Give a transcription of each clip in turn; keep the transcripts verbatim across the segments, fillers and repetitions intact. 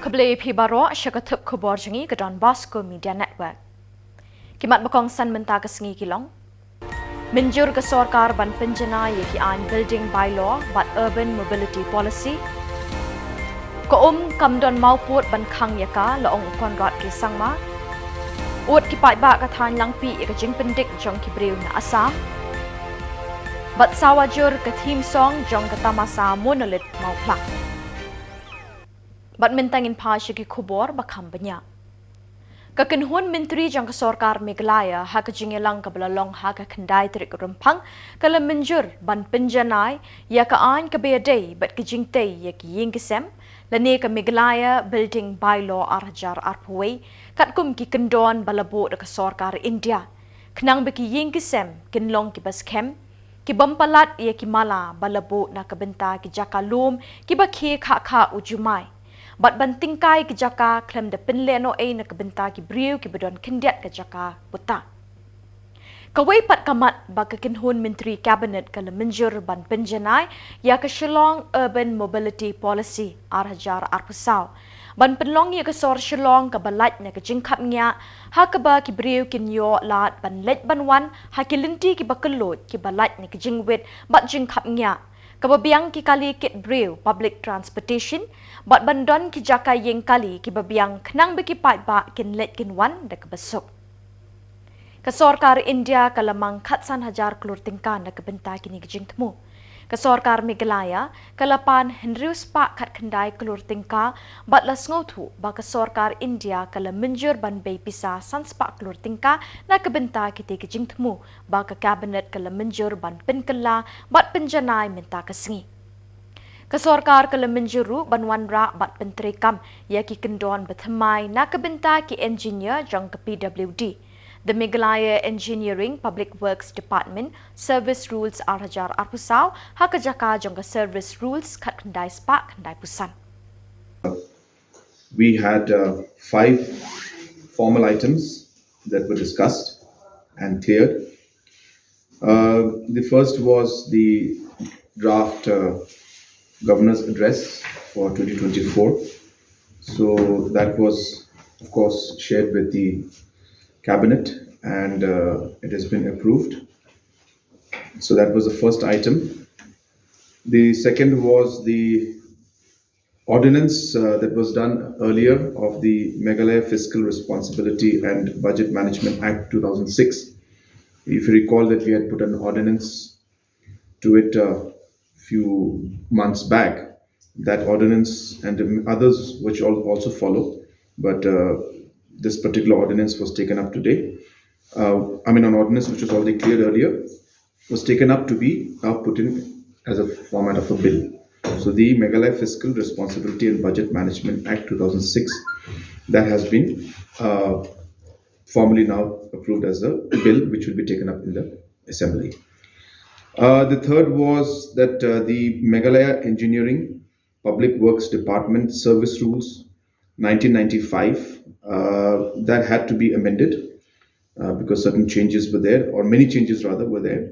Khublei phi baroh sha ka thup khubor jong ngi ka Don Bosco Media Network. Ki mat ba kongsan mynta ka sngi ki long: Mynjur ka sorkar ban pynjanai ïa ki aiñ Building Bylaw bad Urban Mobility Policy. Ka um kam don mawpud ban khang ïa ka, la ong u Conrad K Sangma. Ud ki paidbah ka thaiñ Langpih ïa ka jingpyndik jong ki briew na Assam. Bad sawa jur ka theme song jong ka tamasa Monolith Mawphlang. Bad mynta ngin phai sha ki khubor ba kham bniah. Ka kynhun myntri jong ka sorkar Meghalaya ha ka jingïalang kaba la long ha ka khyndai tarik Rymphang ka la mynjur ban pynjanai ïa ka aiñ kaba ïadei bad ka jingtei ïa ki ïing ki sem, lane ka Meghalaya Building Bylaw ar hajar arphew wei, katkum ki kyndon ba la buh da ka sorkar India, khnang ba ki ïing ki sem kin long kiba skhem, ki bym palat ïa ki mala ba la buh na ka bynta ki jaka lum kiba khie khah khah u jumai, bad ban tyngkai ki jaka khlem da pynlehnohei na ka bynta ki briew kiba don khyndiat ka jaka puta. Kawei pat ka mat ba ka kynhun myntri cabinet ka la mynjur ban pynjanai ïa ka Shillong Urban Mobility Policy ar hajar arphew saw, ban pynlong ïa ka sor Shillong kaba lait na ka jingkhapngiah, ha kaba ki briew kin ïoh lad ban leit ban wan ha ki lynti kiba kylluid kiba lait na ka jingwit bad jingkhapngiah, kaba biang ki kali kit briew, public transportation, bad ban don ki jaka ïing kali kiba biang khnang ba ki paidbah kin leit kin wan da kaba suk. Ka sorkar India ka la mang khatsan hajar klur tyngka na ka bynta kine ki jingthmu. Ka sorkar Meghalaya ka la pan hynriew spah khatkhyndai klur tyngka, bad la sngewthuh ba ka sorkar India ka la mynjur ban bei pisa san spah klur tyngka na ka bynta kite ki jingthmu ba ka cabinet ka la mynjur ban pynkylla bad pynjanai mynta ka sngi. Ka sorkar ka la mynjur ruh ban wanrah bad pyntreikam ïa ki kyndon ba thymmai na ka bynta ki engineer jong ka P W D, the Meghalaya Engineering Public Works Department Service Rules ar hajar arphew saw, ha ka jaka jong ka Service Rules khatkhyndai spah khyndaiphew san. We had uh, five formal items that were discussed and cleared. Uh, the first was the draft uh, governor's address for twenty twenty-four. So that was, of course, shared with the cabinet and uh, it has been approved. So that was the first item. The second was the ordinance uh, that was done earlier of the Meghalaya Fiscal Responsibility and Budget Management Act two thousand six. If you recall that we had put an ordinance to it a few months back, that ordinance and others which also follow, but uh, this particular ordinance was taken up today. Uh, I mean, an ordinance which was already cleared earlier was taken up to be now put in as a format of a bill. So the Meghalaya Fiscal Responsibility and Budget Management Act two thousand six, that has been uh, formally now approved as a bill which will be taken up in the assembly. Uh, the third was that uh, the Meghalaya Engineering Public Works Department Service Rules nineteen ninety-five, uh, that had to be amended uh, because certain changes were there, or many changes rather were there.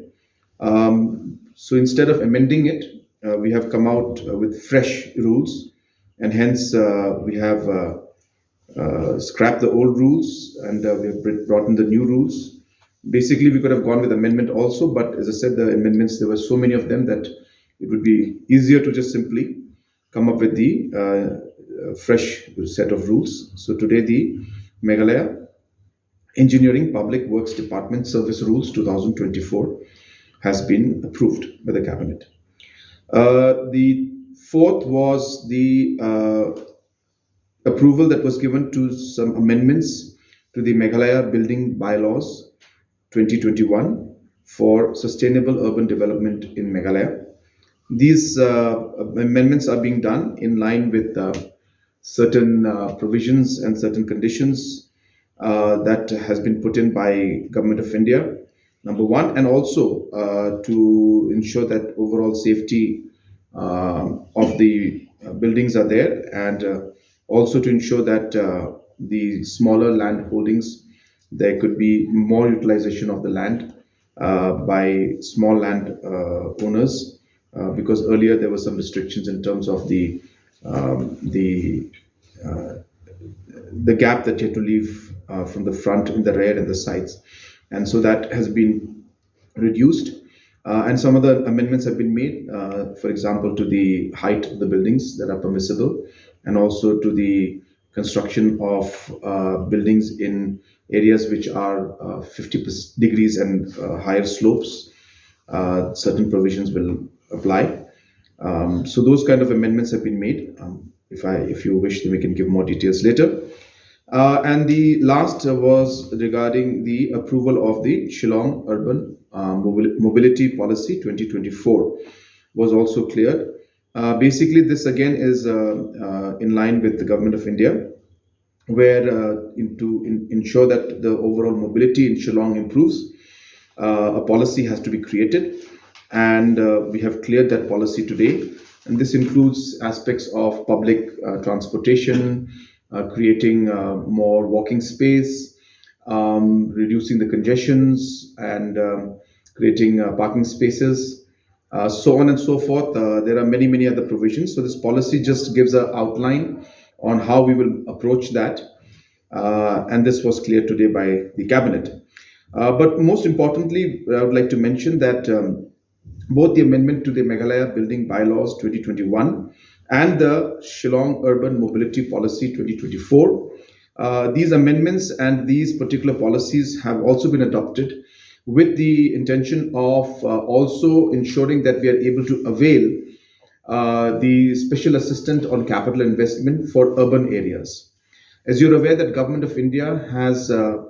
Um, so instead of amending it, uh, we have come out uh, with fresh rules, and hence uh, we have uh, uh, scrapped the old rules and uh, we have br- brought in the new rules. Basically, we could have gone with amendment also, but as I said, the amendments, there were so many of them that it would be easier to just simply come up with the uh, uh, fresh set of rules. So today, the Meghalaya Engineering Public Works Department Service Rules two thousand twenty-four has been approved by the cabinet. Uh, the fourth was the uh, approval that was given to some amendments to the Meghalaya Building Bylaws twenty twenty-one for sustainable urban development in Meghalaya. These uh, amendments are being done in line with uh, certain uh, provisions and certain conditions uh, that has been put in by Government of India, number one, and also uh, to ensure that overall safety uh, of the uh, buildings are there, and uh, also to ensure that uh, the smaller land holdings, there could be more utilization of the land uh, by small land uh, owners, uh, because earlier there were some restrictions in terms of the um, the uh, the gap that you have to leave uh, from the front, in the rear, and the sides. And so that has been reduced. Uh, and some other amendments have been made, uh, for example, to the height of the buildings that are permissible, and also to the construction of uh, buildings in areas which are uh, fifty degrees and uh, higher slopes. Uh, certain provisions will apply. Um, so those kind of amendments have been made. Um, if I, if you wish, then we can give more details later. Uh, and the last was regarding the approval of the Shillong Urban uh, Mobil- Mobility Policy twenty twenty-four was also cleared. Uh, basically, this again is uh, uh, in line with the Government of India, where uh, in, to in, ensure that the overall mobility in Shillong improves, uh, a policy has to be created, and uh, we have cleared that policy today. And this includes aspects of public uh, transportation, uh, creating uh, more walking space, um, reducing the congestions, and um, creating uh, parking spaces, uh, so on and so forth. Uh, there are many, many other provisions. So this policy just gives an outline on how we will approach that. Uh, and this was cleared today by the cabinet. Uh, but most importantly, I would like to mention that um, both the amendment to the Meghalaya Building Bylaws twenty twenty-one and the Shillong Urban Mobility Policy twenty twenty-four, uh, these amendments and these particular policies have also been adopted with the intention of uh, also ensuring that we are able to avail uh, the special assistance on capital investment for urban areas. As you're aware that Government of India has uh,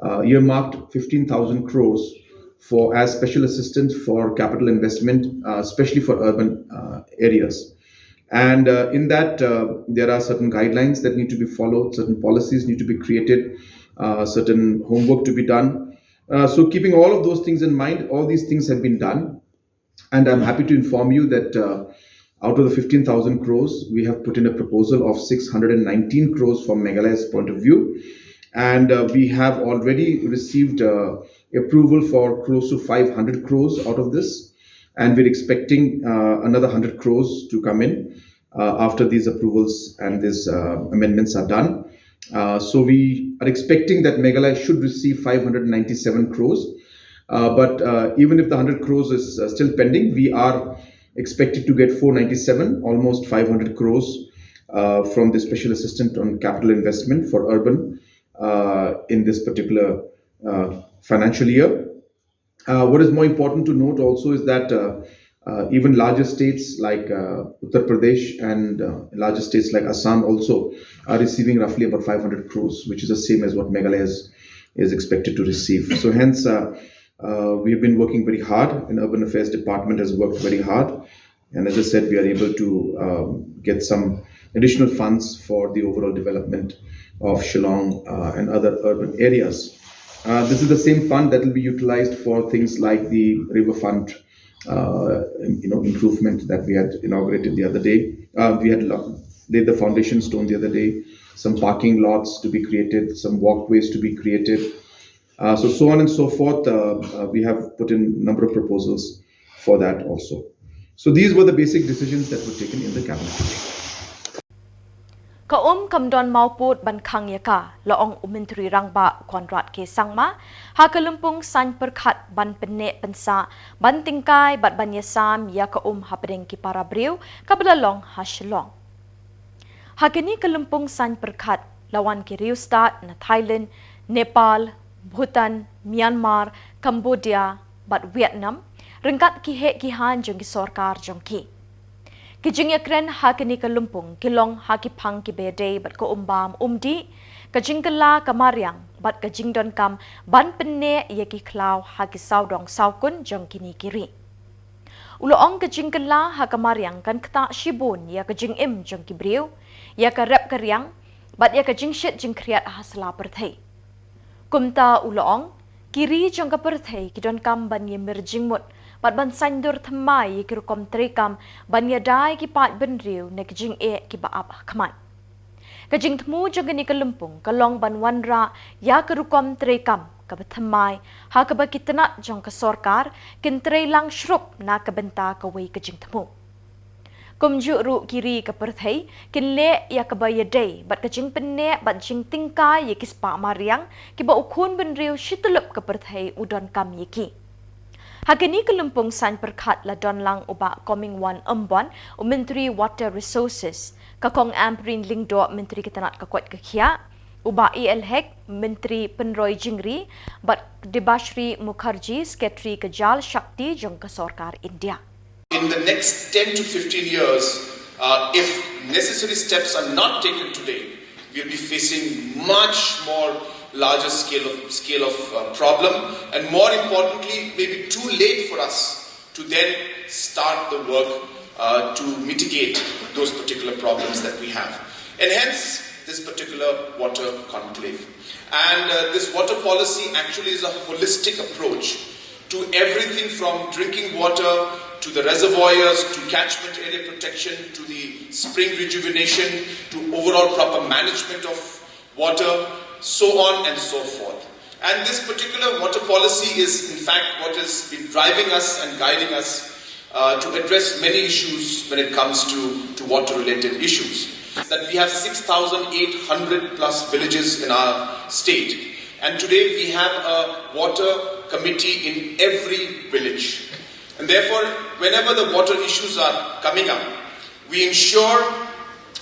uh, earmarked fifteen thousand crores for as special assistance for capital investment, uh, especially for urban uh, areas. And uh, in that, uh, there are certain guidelines that need to be followed, certain policies need to be created, uh, certain homework to be done. Uh, so, keeping all of those things in mind, all these things have been done. And I'm happy to inform you that uh, out of the fifteen thousand crores, we have put in a proposal of six hundred nineteen crores from Meghalaya's point of view. And uh, we have already received uh, approval for close to five hundred crores out of this. And we're expecting uh, another one hundred crores to come in uh, after these approvals and these uh, amendments are done. Uh, so we are expecting that Meghalaya should receive five hundred ninety-seven crores. Uh, but uh, even if the one hundred crores is uh, still pending, we are expected to get four ninety-seven, almost five hundred crores uh, from the special assistant on capital investment for urban uh, in this particular uh, financial year. Uh, what is more important to note also is that uh, uh, even larger states like uh, Uttar Pradesh and uh, larger states like Assam also are receiving roughly about five hundred crores, which is the same as what Meghalaya is, is expected to receive. So hence, uh, uh, we have been working very hard, and Urban Affairs Department has worked very hard. And as I said, we are able to um, get some additional funds for the overall development of Shillong uh, and other urban areas. Uh, this is the same fund that will be utilized for things like the river front, uh, you know, improvement that we had inaugurated the other day. Uh, we had lo- laid the foundation stone the other day. Some parking lots to be created, some walkways to be created. Uh, so, so on and so forth. Uh, uh, we have put in a number of proposals for that also. So, these were the basic decisions that were taken in the cabinet. Ka um kam don mawpud ban khang ïa ka, la ong u Myntri Rangbah Conrad K Sangma ha ka lympung saiñ pyrkhat ban pynneh pynsah, ban tyngkai bad ban ïasam ïa ka um hapdeng ki para briew kaba la long ha Shillong. Ha kane ka lympung saiñ pyrkhat la wan ki riewstad na Thailand, Nepal, Bhutan, Myanmar, Cambodia bad Vietnam ryngkat ki heh ki haiñ jong ki sorkar jong ki. Ki jingïakren ha kane ka lympung ki long ha ki phang kiba ïadei bad ka um bam um dih, ka jingkylla ka mariang bad ka jingdonkam ban pynneh ïa ki khlaw ha ki sawdong sawkun jong kine ki ri. U la ong ka jingkylla ha ka mariang kan ktah shibun ïa ka jingim jong ki briew, ïa ka rep ka riang bad ïa ka jingshit jingkhriat ha sla pyrthei. Kumta u la ong, ki ri jong ka pyrthei ki donkam ban ïamir jingmut bad ban saiñdur thymmai ïa ki rukom treikam ban ïada ïa ki paid bynriew na ki jingeh kiba ap ha khmat. Ka jingthmu jong kane ka lympung ka long ban wanrah ïa ka rukom treikam kaba thymmai ha kaba ki tnat jong ka sorkar kin trei lang shrup na ka bynta kawei ka jingthmu. Kumjuh ruh ki ri ka pyrthei kin leh ïa kaba ïadei bad ka jingpynneh bad jingtyngkai ïa ki spah mariang kiba u khun bynriew shityllup ka pyrthei u donkam ïa ki. Ha kane ka lympung saiñ pyrkhat la don lang u Bah Comingone Ymbon, u Myntri Water Resources, ka Kong Ampareen Lyngdoh, Myntri ka tnat ka koit ka khiah, u Bah A L Hek, Myntri Pynroi Jingri, bad Debashri Mukherjee, Secretary ka Jal Shakti jong ka Sorkar India. In the next ten to fifteen years, uh, if necessary steps are not taken today, we'll be facing much more larger scale of, scale of uh, problem, and more importantly, maybe too late for us to then start the work uh, to mitigate those particular problems that we have. And hence, this particular water conclave. And uh, this water policy actually is a holistic approach to everything from drinking water to the reservoirs to catchment area protection to the spring rejuvenation to overall proper management of water, so on and so forth. And this particular water policy is, in fact, what has been driving us and guiding us uh, to address many issues when it comes to, to water related issues. That we have six thousand eight hundred plus villages in our state, and today we have a water committee in every village. And therefore, whenever the water issues are coming up, we ensure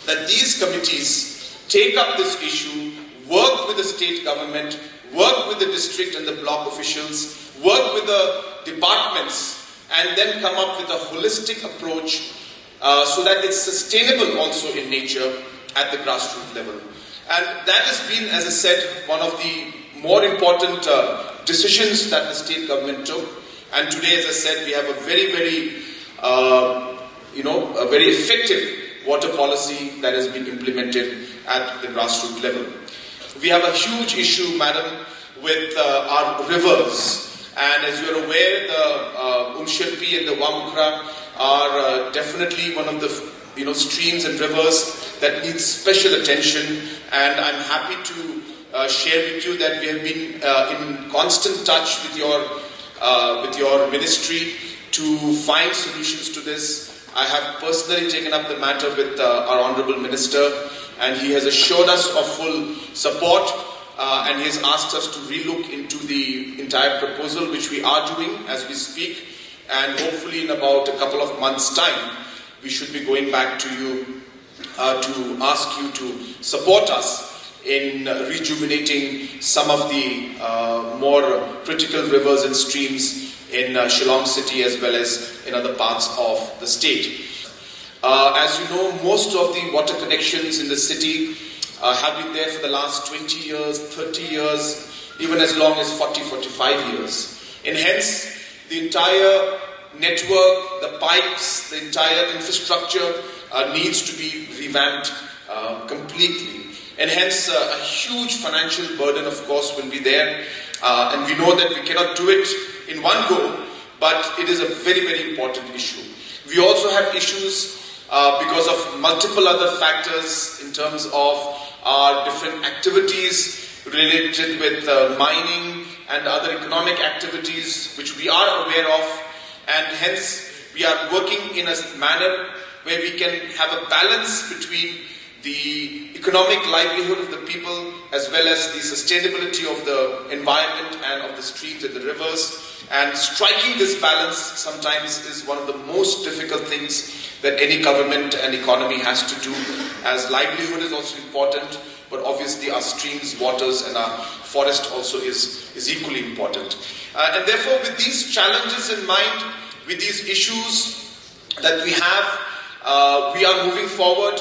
that these committees take up this issue, work with the state government, work with the district and the block officials, work with the departments, and then come up with a holistic approach uh, so that it's sustainable also in nature at the grassroots level. And that has been, as I said, one of the more important uh, decisions that the state government took. And today, as I said, we have a very, very, uh, you know, a very effective water policy that has been implemented at the grassroots level. We have a huge issue, madam, with uh, our rivers. And as you're aware, the uh, Umshirpi and the Wamukra are uh, definitely one of the you know streams and rivers that needs special attention. And I'm happy to uh, share with you that we have been uh, in constant touch with your uh, with your ministry to find solutions to this. I have personally taken up the matter with uh, our Honorable Minister, and he has assured us of full support uh, and he has asked us to relook into the entire proposal, which we are doing as we speak. And hopefully, in about a couple of months' time, we should be going back to you uh, to ask you to support us in rejuvenating some of the uh, more critical rivers and streams in uh, Shillong city as well as in other parts of the state. Uh, as you know, most of the water connections in the city uh, have been there for the last twenty years, thirty years, even as long as forty, forty-five years. And hence, the entire network, the pipes, the entire infrastructure uh, needs to be revamped uh, completely. And hence, uh, a huge financial burden, of course, will be there. Uh, and we know that we cannot do it in one go, but it is a very, very important issue. We also have issues uh, because of multiple other factors in terms of our different activities related with uh, mining and other economic activities which we are aware of, and hence we are working in a manner where we can have a balance between the economic livelihood of the people as well as the sustainability of the environment and of the streams and the rivers. And striking this balance sometimes is one of the most difficult things that any government and economy has to do, as livelihood is also important, but obviously our streams, waters, and our forest also is, is equally important. Uh, and therefore, with these challenges in mind, with these issues that we have, uh, we are moving forward.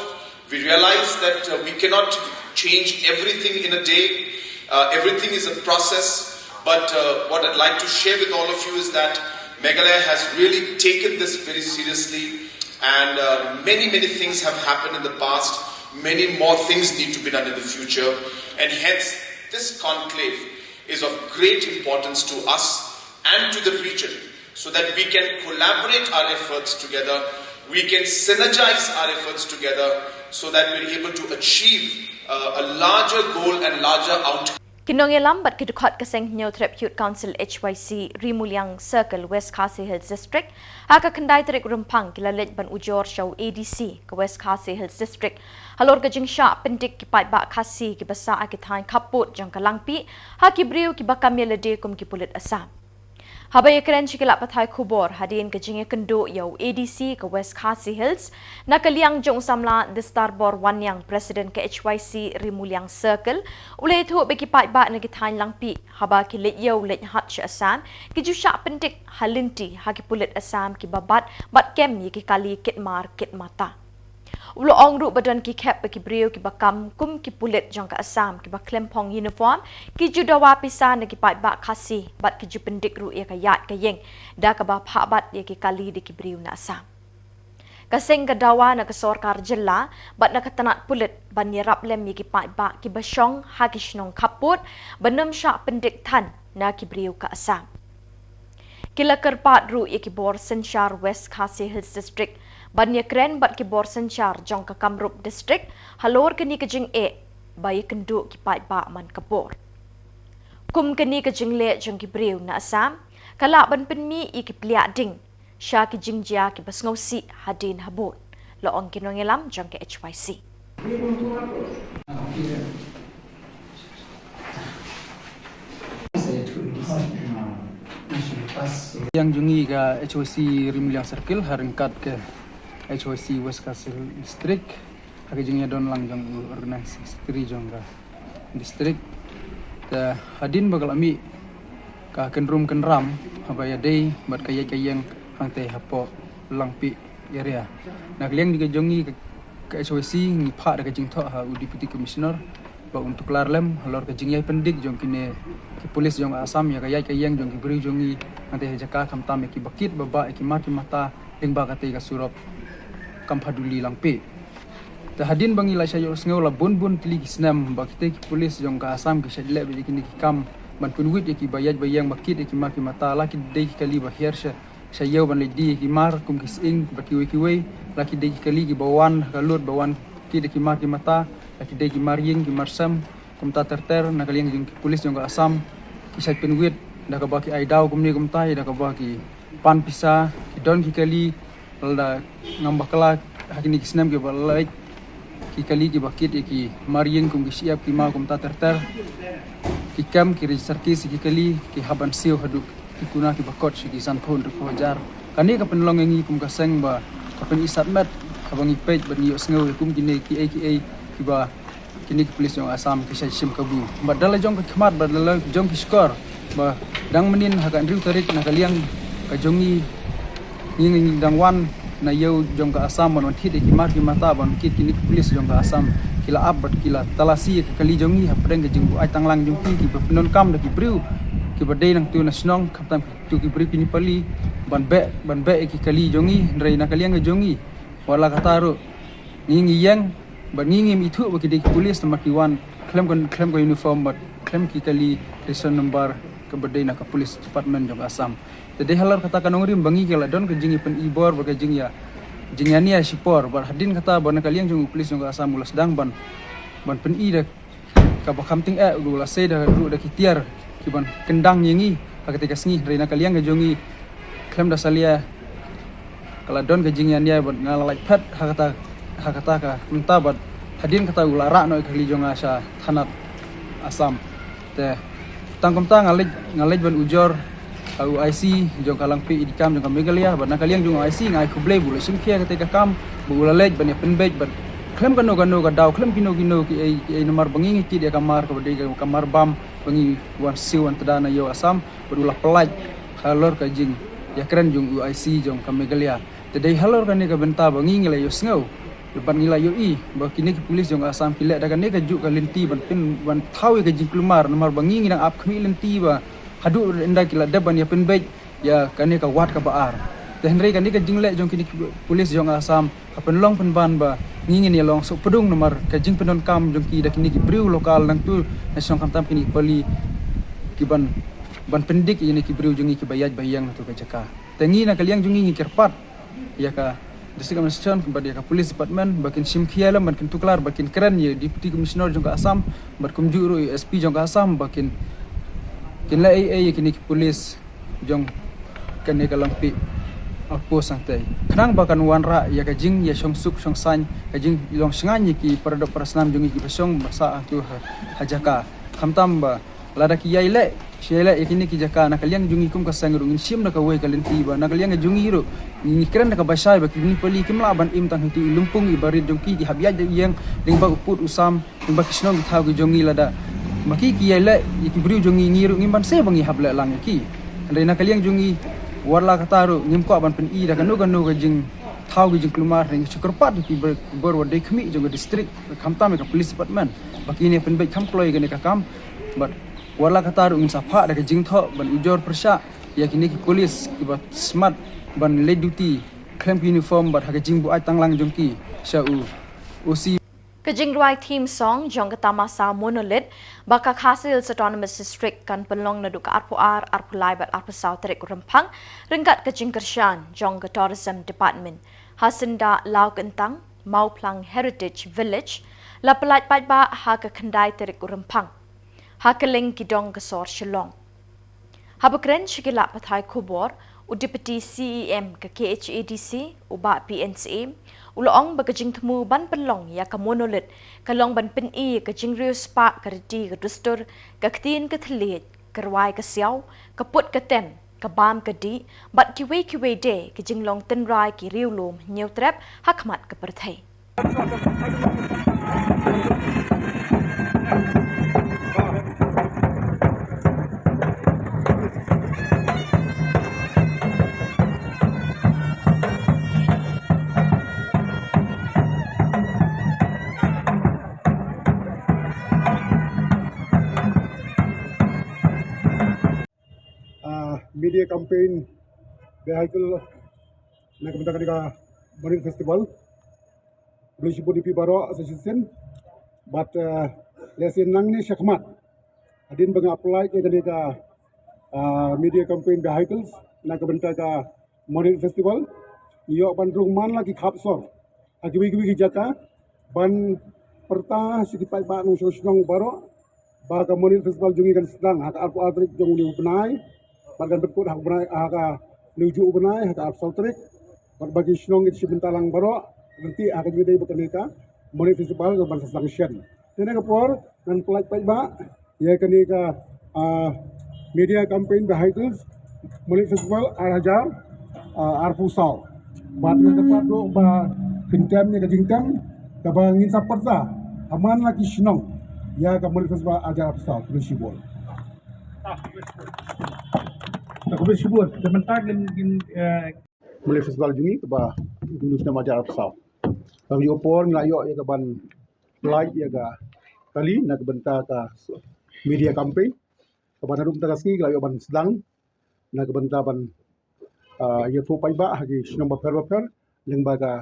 We realize that uh, we cannot change everything in a day. Uh, everything is a process. But uh, what I'd like to share with all of you is that Meghalaya has really taken this very seriously, and uh, many, many things have happened in the past. Many more things need to be done in the future, and hence this conclave is of great importance to us and to the region, so that we can collaborate our efforts together, we can synergize our efforts together, so that we're able to achieve uh, a larger goal and larger outcome. Ki nongïalam bad ki dkhot ka seng Hynñiewtrep Youth Council H Y C Ri Muliang Circle West Khasi Hills District ha ka khyndai tarik Rymphang ki la leit ban ujor sha u A D C ka West Khasi Hills District halor ka jingshah pyndik ki paidbah Khasi kiba sah ha ki thaiñ khappud jong ka Langpih ha ki briew kiba kam ïalade kum ki pulit Assam. Haba ïakren sha ki lad pathai khubor hadien ka jingïakynduh ïa u A D C ka West Khasi Hills, na ka liang jong u samla Destarbor Wanniang, President ka H Y C Ri Muliang Circle, u la ïathuh ba ki paidbah na ki thaiñ Langpih haba ki leit ïew leit hat sha Assam ki ju shah pyndik ha lynti ha ki pulit Assam kiba bat bad kem ïa ki kali kit mar kit mata. U la ong ruh ba don ki khep ba ki briew kiba kam kum ki pulit jong ka Assam kiba khlem phong uniform ki ju dawa pisa na ki paidbah Khasi bad ki ju pyndik ruh ïa ka ïaid ka ïeng da kaba phah bat ïa ki kali da ki briew na Assam. Ka seng ka dawa na ka sorkar jylla bad na ka tnat pulit ban ïarap lem ïa ki paidbah kiba shong ha ki shnong khappud ban ym shah pyndik than na ki briew ka Assam. Ki la kyrpad ruh ïa ki bor synshar West Khasi Hills District ban ïakren bad ki bor synshar jong ka Kamrup District halor kane ka jingeh ba ïakynduh ki paidbah man ka bor. Kum kane ka jingleh jong ki briew na Assam ka lah ban pynmih ïa ki pliah ding sha ki jingjia kiba sngewsih hadien habud, la ong ki nongïalam jong ka H Y C. Yang jong ngi ka H Y C Ri Muliang Circle ha ryngkat ka H Y C West Khasi Hills District ha ka jingïadon lang jong u Organizing Secretary jong ka District. Te hadien ba ka la mih ka kynrum kynram haba ïadei bad ka ïaid ka ïeng hangtei hapoh Langpih area, na ka liang jong ngi ka, ka H Y C ngi phah da ka jingthoh ha u Deputy Commissioner ba un tuklar lem halor ka jingïai pyndik jong kine ki pulit jong Assam ïa ka ïaid ka ïeng jong ki briew jong ngi hangtei ha jaka, khamtam ïa kiba kit ba bah, ïa ki mar ki mata lyngba katei ka surok Kamphaiduli Langpih. Te hadien ba ngi la shah ïohsngew la bun bun tylli ki snem ba kitei ki pulit jong ka Assam ki shah leh beit ïa kine ki kam ban pynwit ïa kiba ïaid ba ïeng ba kit ïa ki mar ki mata, la ki dei ki kali ba hiar sha, sha ïew ban leit die ïa ki mar kum ki sying bad kiwei kiwei, la ki dei ki kali kiba wan ha ka lut ba wan kit ïa ki mar ki mata, la ki dei ki mar ïing ki mar sem. Kumta ter ter, na ka liang jong ki pulit jong ka Assam ki shah pynwit da kaba ki ai daw kumne kumtai, da kaba ki pan pisa, ki don ki kali. Lada ngam bakla, ha kine ki snem kiba la leit, ki kali kiba kit ïa ki mar ïing kum ki shyiap ki maw kumta ter ter, ki kem, ki register case ïa ki kali, ki hap ban siew haduh ki kuna kiba kot sha ki sanphew hynriewphew hajar. Kane ka pynlong ïa ngi kum ka seng ba ka pyni sat met haba ngi peit bad ngi ïohsngew ïa kum kine kiei kiei kiba kine ki pulit jong Assam ki shah shim kabu. Bad da la jong ka khmat bad da la jong ki shkor ba dang mynnin ha ka hynriew tarik, na ka liang ka jong ngi, ngi, ngi dang wan na ïew jong ka Assam ban wan thied ïa ki mar ki mata, ban kit kine ki pulit jong ka Assam. Ki la ap bad ki la talasi ïa ka kali jong ngi hapdeng ka jingbuaid tanglang jong ki, kiba pyndonkam da ki briew kiba dei nangtu na shnong, khamtam kito ki briew ki Nepali ban beh, ban beh ïa ki kali jong ngi, hynrei na ka liang ka jong ngi, wat la katta ruh, ngi ngi ïeng bad ngi ngim ithuh ba ki dei ki pulit namar ki wan khlem ka, khlem ka uniform bad khlem ki kali ration number kaba dei na ka police department jong ka Assam. Te dei halor kata ka nongrim ba ngi ki la don ka jingïapyni bor bad ka jingïa, jingïania shipor, bad hadien kata ba na ka liang jong u police jong ka Assam u la sdang ban, ban pyni da kaba kham tyngeh, u la sei da ruh da ki tiar kiban kyndang ïa ngi ha katei ka sngi, hynrei na ka liang ka jong ngi khlem da salia ka la don ka jingïania bad nga la lait phet ha kata, ha kata ka mynta bad hadien kata u la rah noh ïa ka kali jong nga sha thanat Assam. Te tang kumta nga leit, nga leit ban ujor ha u I C jong ka Langpih Edi Kam jong ka Meghalaya, bad na ka liang jong u I C nga ai khublei ba u la shim khia katei ka kam, ba u la leit ban ïa pynbeit bad khlem kano kano ka daw, khlem kino kino kiei kiei namar ba ngi ngi kit ïa ka mar kaba dei ka mar bam ba ngi wan siew wan tda na ïew Assam, bad u la pyllait halor ka jingïakren jong u I C jong ka Meghalaya. Te dei halor kane ka bynta ba ngi ngi la ïohsngew bad ngi la ïohi ba kine ki pulit jong ka Assam ki leh da kane kajuh ka lynti ban pyn, ban thaw ïa ka jingkulmar namar ba ngi ngi dang ap khmih lynti ba haduh ynda ki la dep ban ïa pynbeit ïa kane ka wad kaba ar. Te hynrei kane ka jingleh jong kine ki pulit jong ka Assam ka pynlong pynban ba ngi ngin ïa long suh pdung namar ka jingpyndonkam jong ki da kine ki briew lokal nangtu na shnong, khamtam kine ki pali kiban, ban pyndik ïa kine ki briew jong ngi kiba ïaid ba ïeng na tu ka jaka. Te ngi na ka liang jong ngi ngi kyrpad ïa ka District Administration bad ïa ka Police Department ba kin shim khia lem bad kin tuklar bad kin kren ïa Deputy Commissioner jong ka Assam bad kumjuh ruh ïa S P jong ka Assam ba kin kin leh ei ei ïa kine ki police jong kane ka Langpih outpost hangtei. Khnang ba kan wanrah ïa ka jingïashong suk shong saiñ, ka jinglong shngaiñ ïa ki para doh para snam jong ngi kiba shong ba sah hangtu ha, ha jaka. Khamtam ba lada ki ïai leh, ki ïai leh ïa kine ki jaka na ka liang jong ngi kum ka seng ruh ngin shim da kawei ka lynti ba na ka liang jong ngi ruh ngi kren da kaba shai ba ki bnai pali kim lah ban im tang hangtu i lympung i barit jong ki, ki hap ïaid da ïeng lyngba u pud u sam lyngba ki shnong ki thaw ki jong ngi lada ma ki ki ïai leh ïa ki briew jong ngi, ngi ruh ngim banse ba ngi hap leh lang ïa ki. Hynrei na ka liang jong ngi wat la katta ruh ngim kwah ban pyni da kano kano ka jingthaw ki jingkulmar, hynrei ngi shu kyrpad ïa ki bor, bor wat dei khmih jong ka district, khamtam ïa ka Police Department ba kine pynbeit kham kloi ïa kane ka kam. Bad wat la katta ruh ngin sa phah da ka jingthoh ban ujor pyrshah ïa kine ki police kiba smat ban leit duty khlem ki uniform bad ha ka jingbuaid tanglang jong ki sha u O C. Ka jingrwai theme song jong ka tamasa Monolith ba ka Khasi Hills Autonomous District kan pynlong naduh ka arphew ar, arphew lai bad arphew saw tarik Rymphang, ryngkat ka jingkyrshan jong ka Tourism Department. Ha Syndah Lawkyntang, Mawphlang Heritage Village, la pyllait paidbah ha ka khyndai tarik Rymphang ha kylleng ki dong ka sor Shillong. Haba kren sha ki lad pathai khubor, u Deputy C E M ka K H A D C, u Bah P N Syiem, u la ong ba ka jingthmu ban pynlong ïa ka Monolith ka long ban pyni ïa ka jingriewspah, ka riti ka dustur, ka ktien ka thylliej, ka rwai ka siaw, ka put ka tem, ka bam ka dih bad kiwei kiwei de ki jinglong tynrai ki riewlum Hynñiewtrep ha khmat ka pyrthei. Ah, media campaign vehicle na ka bynta kane ka Monolith Festival. Khublei shibun ïa phi baroh sa shisien. Bad, ah, lehse nangne shakhmat hadien ba nga pyllait ïa kane ka, ah, media campaign vehicles na ka bynta ka Monolith Festival, ngi ïoh ban rung man la ki khap sor ha kiwei kiwei ki jaka ban pyrta sha ki paidbah nongshong shnong baroh ba ka Monolith Festival jong ngi kan sdang ha ka arphew ar tarik jong une u bnai, bad kan pynkut ha u bnai, ha ka, une u juh u bnai ha ka arphew saw tarik. Bad ba ki shnong ki shim bynta lang baroh, lynti ha ka jingïadei bad kane ka Monolith Festival ka ban sa sdang shen. Te na ka por ngan pyllait paidbah ïa kane ka, ah, media campaign vehicles Monolith Festival ar hajar, ah, arphew saw. Bad ngan kyrpad ruh ba phin tem ïa ka jingtem kaba ngin sa pyrta ha man la ki shnong ïa ka Monolith Festival ar hajar arphew saw. Khublei shibun. Khublei shibun. Te mynta ngin, ngin, eh, Monolith Festival jong ngi kaba jong u snem ar hajar arphew saw. Ba ïoh por ngi la ïoh ïa ka ban pyllait ïa ka kali na ka bynta ka media campaign. Kaba naduh mynta ka sngi ngi la ïoh ban sdang na ka bynta ban, ah, ïathuh paidbah ha ki shnong bapher bapher lyngba ka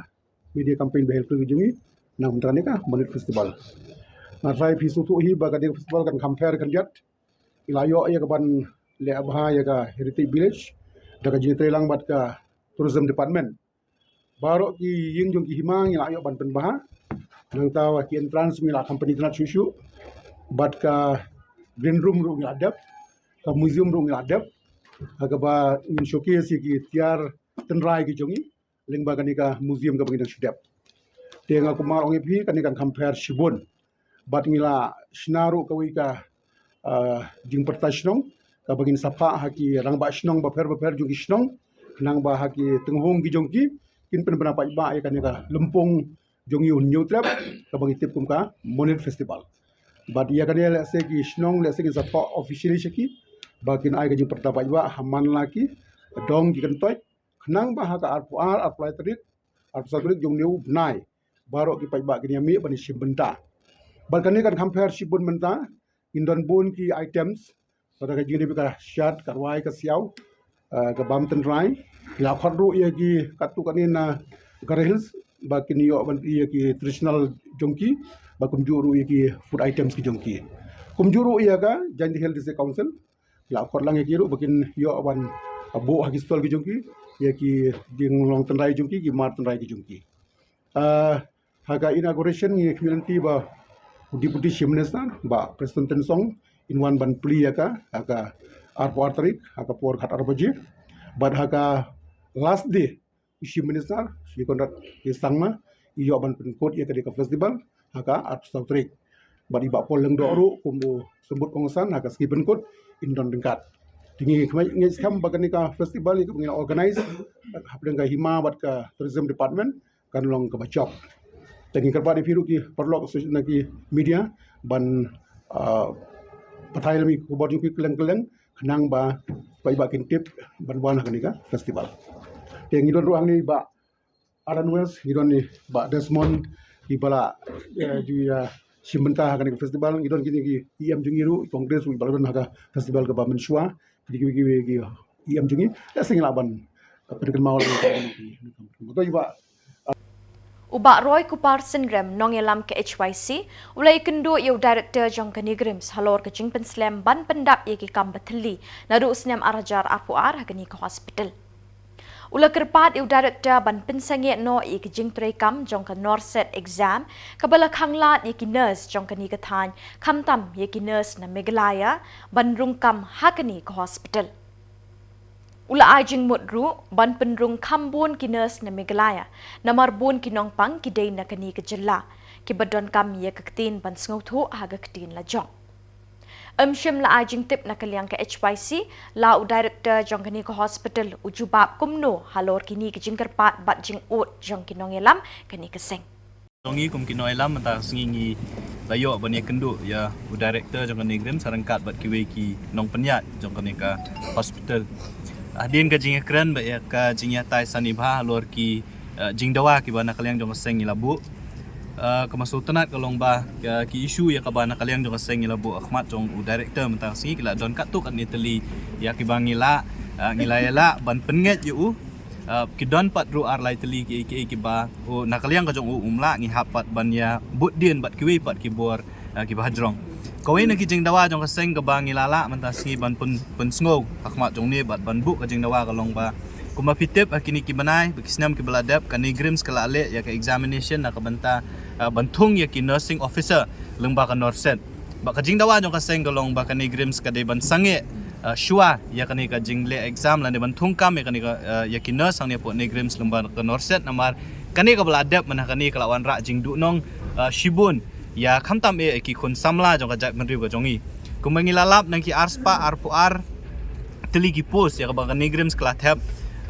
media campaign vehicle jong ngi na ka bynta kane ka Monolith Festival. Nga tharai phi sngewthuh hi ba kane ka festival kan kham pher khyndiat. Ngi la ïoh ïa ka ban leh bha ïa ka Heritage Village da ka jingïatreilang bad ka Tourism Department. Baroh ki ïing jong ki hima ngi la ïoh ban pynbha. Nangta ki entrance ngi la kham pynitynnad shuh shuh. Bad ka green room ruh ngi la dep, ka museum ruh ngi la dep, ha kaba ngin showcase ïa ki tiar tynrai ki jong ngi lyngba kane ka museum kaba ngi dang shu dep. Te nga kumne ong ïa phi kane kan kham pher shibun. Bad ngi la shna ruh kawei ka, ah, jingpyrta shnong kaba ngin sa phah ha ki rangbah shnong bapher bapher jong ki shnong, khnang ba ha ki tynghong ki jong ki kin pynbna paidbah ïa kane ka lympung jong ngi u Hynñiewtrep kaba ngi tip kum ka Monolith Festival. Bad ïa kane lehse ki shnong lehse ngin sa phah officially sha ki ba kin ai ka jingpyrta paidbah ha man la ki dong ki kyntoit, khnang ba ha ka arphew ar, arphew lai tarik, arphew saw tarik jong une u bnai, baroh ki paidbah kin ïa mih ban ïashim bynta. Bad kane kan kham pher shibun mynta, ngin don bun ki items, lada ka jingdei ka shad, ka rwai, ka siaw, eh, ka bam tynrai. Ngi la khot ruh ïa ki katto katne na Garo Hills ba kin ïoh ban ïa ki traditional jong ki, ba kumjuh ruh ïa ki food items ki jong ki. Kumjuh ruh ïa ka Jaintia Hills District Council la khot lang ïa ki ruh ba kin ïoh ban buh ha ki stall ki jong ki ïa ki jinglong tynrai jong ki, ki mar tynrai ki jong ki. Ah, ha ka inauguration ngi khmih lynti ba u Deputy Chief Minister Bah Prestone Tynsong in wan ban plie ïa ka ha ka arphew ar tarik ha ka por khatar baje. Bad ha ka last day u Chief Minister Shri Conrad K Sangma i ïoh ban pynkut ïa ka dei ka festival ha ka arphew saw tarik. Bad i Bah Paul Lyngdoh ruh kum u symbud kongsan ha ka sngi pynkut in don ryngkat. Te ngi khmih, ngi skhem ba kane ka festival ïa ka ba ngi la organize hapdeng ka hima bad ka tourism department kan long kaba jop. Te ngi kyrpad ïa phi ruh ki paralok, na ki media ban, ah, pathai lem ïa ki khubor jong phi kylleng kylleng khnang ba paidbah kin tip ban wan ha kane ka festival. Te ngi don ruh hangne i Bah Alan West, ngi don i Bah Desmond, i ba la, eh, ju ïa shim bynta ha kane ka festival, ngi don kine ki E M jong ngi ruh, Congress ruh i ba la don ha ka festival kaba mynshuwa, kine kiwei kiwei ki E M jong ngi, la sing lah ban, eh, pynkynmaw. To i Bah U Bah Roy Kupar Synrem, nongïalam ka H Y C, u la ïakynduh ïa u director jong ka NEIGRIHMS halor ka jingpynslem ban pyndap ïa ki kam ba thylli naduh u snem ar hajar arphew ar ha kane ka hospital. U la kyrpad ïa u director ban pynsangeh noh ïa ka jingtrei kam jong ka NORCET exam kaba la khanglad ïa ki nurse jong kane ka thaiñ, khamtam ïa ki nurse na Meghalaya ban rung kam ha kane ka hospital. U la ai jingmut ruh ban pynrung kham bun ki nurse na Meghalaya, namar bun ki nongpang ki dei na kane ka jylla kiba donkam ïa ka ktien ban sngewthuh ha ka ktien la jong. Ym shym la ai jingtip na ka liang ka H Y C la u director jong kane ka hospital u jubab kumno halor kine ki jingkyrpad bad jingud jong ki nongïalam kane ka seng. Jong ngi kum ki nongïalam mynta ka sngi ngi la ïoh ban ïakynduh ïa u director jong ka NEIGRIHMS ryngkat bad kiwei ki nongpynïaid jong kane ka hospital. Hadien ka jingïakren bad ïa ka jingïatai sani bha halor ki, eh, jingdawa kiba na ka liang jong ka seng ngi la buh. Eh, kaba sngewtynnat ka long ba, eh, ki issue ïa kaba na ka liang jong ka seng ngi la buh ha khmat jong u director mynta ka sngi ki la don katto katne tylli ïa kiba ngi la, eh, ngi la ïa lah ban pynngeit ïa u. Ah, ki don pat ruh ar lai tylli ki, ki, kiba, oh, na ka liang ka jong u um lah, ngi hap pat ban ïa bud dien bad kiwei pat ki bor, ah, kiba hajrong. Kawei na ki jingdawa jong ka seng kaba ngi la lah mynta sngi ban pyn, pynsngew ha khmat jong ne bad ban buh ka jingdawa ka long ba, kumba phi tip ha kine ki bnai, ba ki snem kiba la dep, ka NEIGRIHMS ka la leh ïa ka examination na ka bynta, ah, ban thung ïa ki nursing officer lyngba ka NORCET. Bad ka jingdawa jong ka seng ka long ba ka NEIGRIHMS ka dei ban sangeh, eh, shuwa ïa kane ka jingleh exam lane ban thung kam ïa kane ka, eh, ïa ki nurse hangne hapoh NEIGRIHMS lyngba ka NORCET namar kane kaba la dep mynta kane ka la wanrah jingduhnong, eh, shibun ïa khamtam eh ki khun samla jong ka jaitbynriew ka jong ngi. Kumba ngi la lap na ki arspah arphew ar tylli ki post ïa kaba ka NEIGRIHMS ka la thep,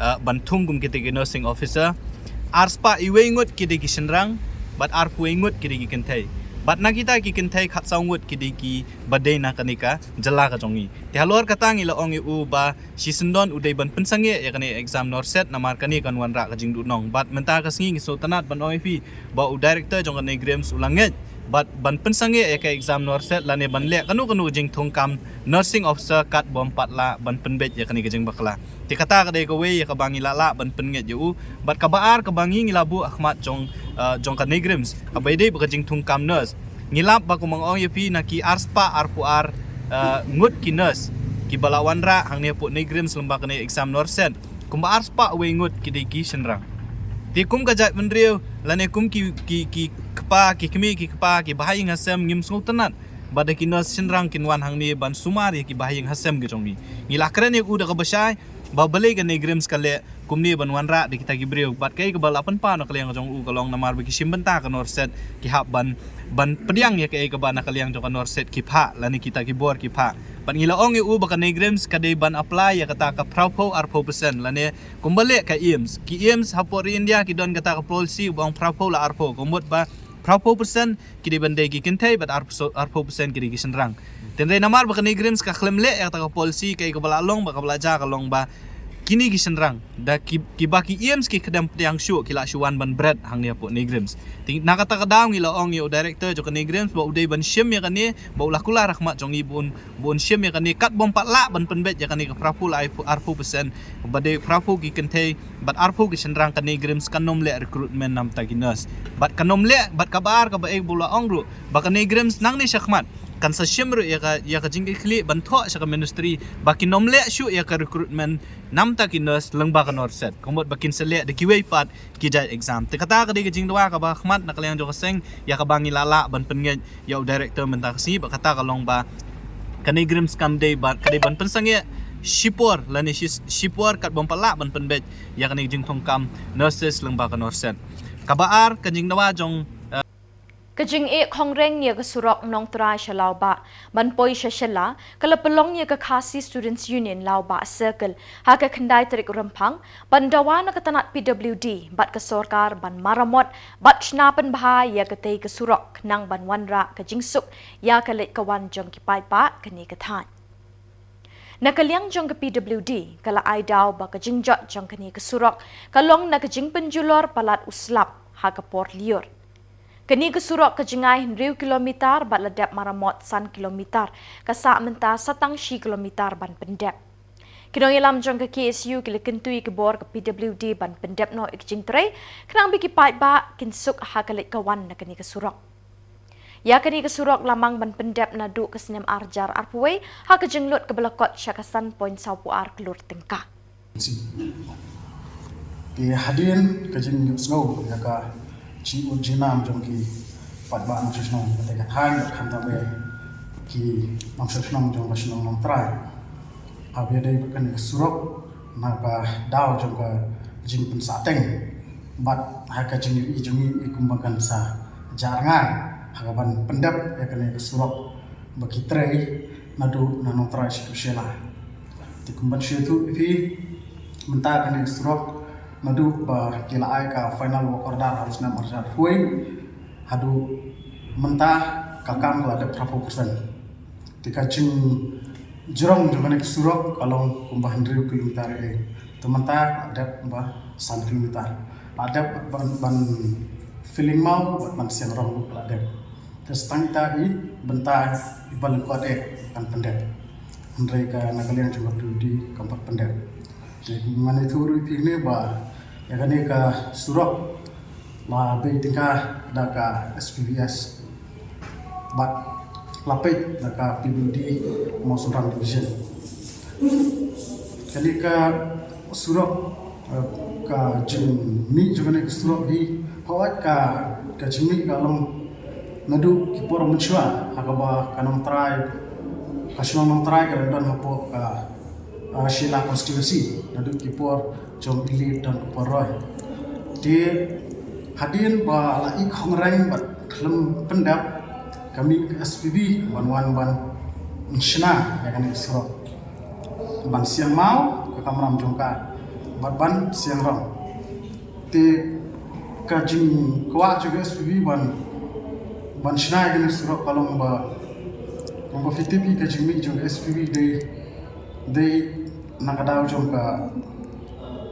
eh, ban thung kum kita ki nursing officer. Arspah iwei ngut ki dei ki shynrang bad arphew wei ngut ki dei ki kynthei. Bad na kita ki kynthei khatsaw ngut ki dei kiba dei na kane ka jylla ka jong ngi. Te halor kata ngi la ong ïa u ba shisyndon u dei ban pynsangeh ïa kane exam NORCET namar kane kan wanrah ka jingduhnong. Bad mynta ka sngi ngi sngewtynnat ban ong ïa phi ba u director jong ka NEIGRIHMS u la ngeit bad ban pynsangeh ïa ka exam NORCET lane ban leh kano kano ka jingthung kam nursing officer kat bym pat lah ban pynbeit ïa kane ka jingbakla. Te kata ka dei kawei ïa kaba ngi la lah ban pynngeit ïa u. Bad kaba ar kaba ngi ngi la buh ha khmat jong, eh, jong ka NEIGRIHMS kaba ïadei bad ka jingthung kam nurse. Ngi lap ba kumba nga ong ïa phi na ki arspah arphew ar, eh, ngut ki nurse kiba la wanrah hangne hapoh NEIGRIHMS lyngba kane exam NORCET. Kumba arspah wei ngut ki dei ki shynrang. Te kum ka jaitbynriew lane kum ki, ki, ki kpa, ki kmie, ki kpa, kiba ha ïing ha sem ngim sngewtynnat ba da ki nurse shynrang kin wan hangne ban sumar ïa kiba ha ïing ha sem ki jong ngi. Ngi la kren ïa u da kaba shai ba balei ka NEIGRIHMS ka leh kumne ban wanrah da kita ki briew bad kaei kaba la pynpaw na ka liang jong u ka long namar ba ki shim bynta ka NORCET ki hap ban, ban pdiang ïa kaei kaba na ka liang jong ka NORCET ki phah lane kita ki bor ki phah. Bad ngi la ong ïa u ba ka NEIGRIHMS ka dei ban apply ïa kata ka phraphew arphew percent lane kumba leh ka AIIMS. Ki AIIMS hapoh ri India ki don kata ka policy ba ong phraphew la arphew, ka mut ba phraphew percent ki dei ban dei ki kynthei bad arphew, arphew percent ki dei ki shynrang. Te hynrei namar ba ka NEIGRIHMS ka khlem leh ïa kata ka policy, kaei kaba la long ba, kaba la jia ka long ba kine ki shynrang da ki, kiba ki AIIMS ki kdem pdiang shuh ki la shu wan ban bret hangne hapoh NEIGRIHMS. Te na kata ka daw ngi la ong ïa u director jong ka NEIGRIHMS ba u dei ban shim ïa kane, ba u la kular ha khmat jong ngi ba un, ba un shim ïa kane kat bym pat lah ban pynbeit ïa kane ka phraphew la arphew percent ba dei phraphew ki kynthei bad arphew ki shynrang, ka NEIGRIHMS kan ym leh recruitment na bynta ki nurse. Bad kan ym leh, bad kaba ar kaba ïeit ba u la ong ruh ba ka NEIGRIHMS nangne shakhmat kan sa shim ruh ïa ka, ïa ka jingkitkhlieh ban thoh sha ka ministry ba kin ym leh shuh ïa ka recruitment namar ki nurse lyngba ka Norset, ka mut ba kin sa leh da kiwei pat ki jait exam. Te kata ka dei ka jingdawa kaba khmat na ka liang jong ka seng ïa kaba ngi la lah ban pynngeit ïa u director mynta ka sngi, bad kata ka long ba kane ka rim skam dei ba ka dei ban pynsangeh shipor lane shi, shipor katba ym pat lah ban pynbeit ïa kane ka jingthungkam nurses lyngba ka Norset. Kaba ar, ka jingdawa jong, eh, Ka jingeh khongreng ïa ka surok Nongtrai sha Lawbah ban poi sha Shella ka la pynlong ïa ka Khasi Students Union Lawbah Circle ha ka khyndai tarik Rymphang, ban dawa na ka tnat P W D bad ka sorkar ban maramot bad shna pynbha ïa katei ka surok khnang ban wanrah ka jingsuk ïa ka leit ka wan jong ki paidbah kane ka thaiñ. Na ka liang jong ka P W D ka la ai daw ba ka jingjot jong kane ka surok ka long na ka jingpynjulor palat u slap ha ka por lyiur. Kane ka surok ka jngai hynriew kilometer bad la dep maramot san kilometer, ka sah mynta sa tang shi kilometer ban pyndep. Ki nongïalam jong ka K S U ki la kyntu ïa ki bor ka P W D ban pyndep noh ïa ka jingtrei khnang ba ki paidbah kin suk ha ka leit ka wan na kane ka surok. Ïa kane ka surok la mang ban pyndep naduh ka snem ar hajar arphew wei ha ka jinglut kaba la kot sha ka san point saw phew ar klur tyngka. Te hadien ka jingïohsngew ïa ka jingud jingnam jong ki paidbah nongshong shnong katei ka thaiñ, khamtam eh ki nongshong shnong jong ka shnong Nongtrai, haba ïadei bad kane ka surok, na ka daw jong ka jingpynsahteng bad ha ka jingïohi jong ngi, i kumba kan sa jar ngai ha kaban pyndep ïa kane ka surok ba ki trei naduh na Nongtrai sha Shella. Te kumban shu ïathuh ïa phi, mynta kane ka surok naduh ba ki la ai ka final work order ha u snem ar hajar arphew wei haduh mynta, ka kam ka la dep phraphew percent. Te ka jingjrong jong kane ka surok ka long kumba hynriew kilometer eh. Te mynta la dep ba san kilometer. La dep ban, ban filling maw bad ban siang rong ruh la dep. Te sa tang ita i bynta iba lyngkot eh kan pyndep. Hynrei ka na ka liang jong ka P W D kam pat pyndep. Te ngan ïathuh ruh ïa phi ne ba ïa kane ka surok la bei tyngka da ka S P V S bad la peit da ka P W D Mawsynram Division. Kane ka surok, eh, ka jingmih jong kane ka surok hi, hooid ka, ka jingmih ka long naduh ki por mynshuwa ha kaba ka Nongtrai, ka shnong Nongtrai ka dang don hapoh ka, eh, Shella constituency naduh ki por jong i Late Don Kupar Roy. Te hadien ba la ïa khongreng bad khlem pyndep, ka mih ka S P B ban wan ban shna ïa kane ka surok, ban siang maw ka kamram jong ka bad ban siang rong. Te ka jingkwah jong ka S P B ban, ban shna ïa kane ka surok ka long ba, kumba phi tip hi, ka jingmih jong ka S P B dei, dei na ka daw jong ka,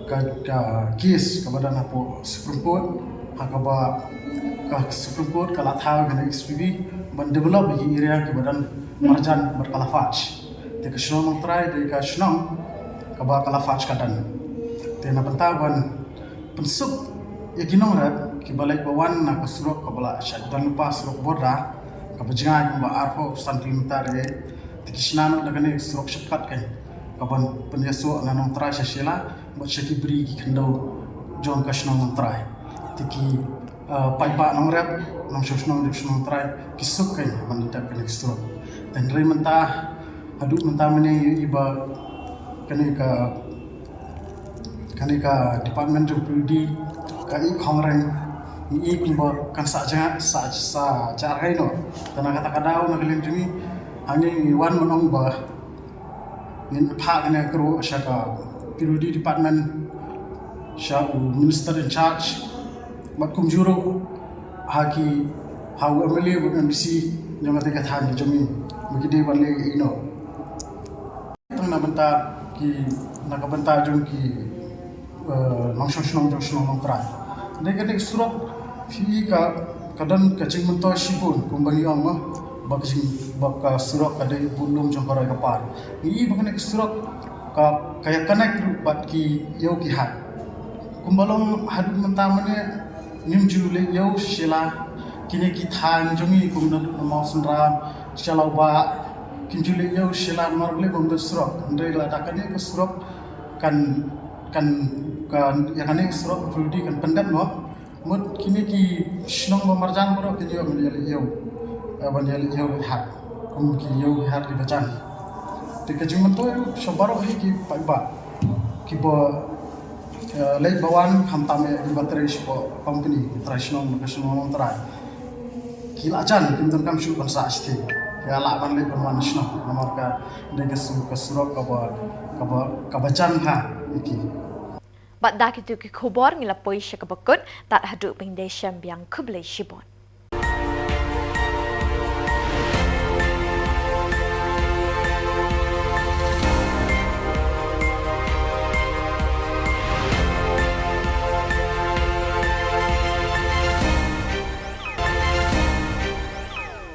ka, ka case kaba don hapoh Supreme Court, ha kaba ka Supreme Court ka la thaw ïa kane ka S P B ban develop ïa ki area kiba don marjan bad ka la faj. Te ka shnong Nongtrai dei ka shnong kaba ka la faj ka don. Te na bynta ban pynsuk ïa ki nongrep kiba leit ba wan na ka surok kaba la shah don lypa, surok border kaba jngai kumba arphew san kilometer eh, te ki shna noh da kane ka surok shortcut kan, kaban pynïasoh na Nongtrai sha Shella bad sha ki bri ki khyndew jong ka shnong Nongtrai. Te ki, eh, paidbah nongrep, nongshong shnong jong shnong Nongtrai ki suk kan ban dep kane ka surok. Te hynrei mynta, haduh mynta mynne ïohi ba kane ka, kane ka department jong P W D ka ïa khongreng, ngi ïohi kumba kan sa ja, sa, sa jar ngai noh. Te na kata ka daw na ka liang jong ngi, hangne ngi wan ban ong ba ngin phah kane ka ruh sha ka P W D department, sha u minister in charge, bad kumjuh ruh ha ki, ha u M L A bad M D C jong kata ka thaiñ jong ngi, ba ki dei ban leh ïa ino. Tang na bynta ki, na ka bynta jong ki, eh, nongshong shnong jong shnong Nongtrai. Dei kane ka surok phi ka, ka don ka jingmyntoi shibun kumba ngi ong ma, ba ka jing, ba ka surok ka dei budlum jong ka roi ka par. Ngi ïohi ba kane ka surok ka, ka ïa connect ruh bad ki ïew ki hat. Kumba long haduh mynta mynne ngim ju leit ïew sha Shella, Kine ki thaiñ jong ngi kum na Mawsynram, Shalawbah, kim ju leh ïew shilliang namar balei? Bym don surok. Hynrei lada kane ka surok kan, kan, kan, ïa kane ka surok ka puldi kan pyndep noh. Mut kine ki shnong ba marjan baroh kin ïoh ban ïaleh ïew, eh, ban ïaleh ïew rihat kum ki ïew rihat kiba jan. Te ka jingmyntoi ruh sha baroh hi ki paidbah kiba, eh, leit ba wan, khamtam ïa kiba trei shapoh company, trai shnong, ka shnong Longtrai, ki la jan, kim donkam shuh ban sah shithi. Ki la lah ban leit ban wan shnong namar ka dei ka su, ka surok kaba, kaba, kaba jan ha ïa ki. Bad da kito ki khubor ngi la poi sha kaba kut, tad haduh ban ïashem biang, khublei shibun.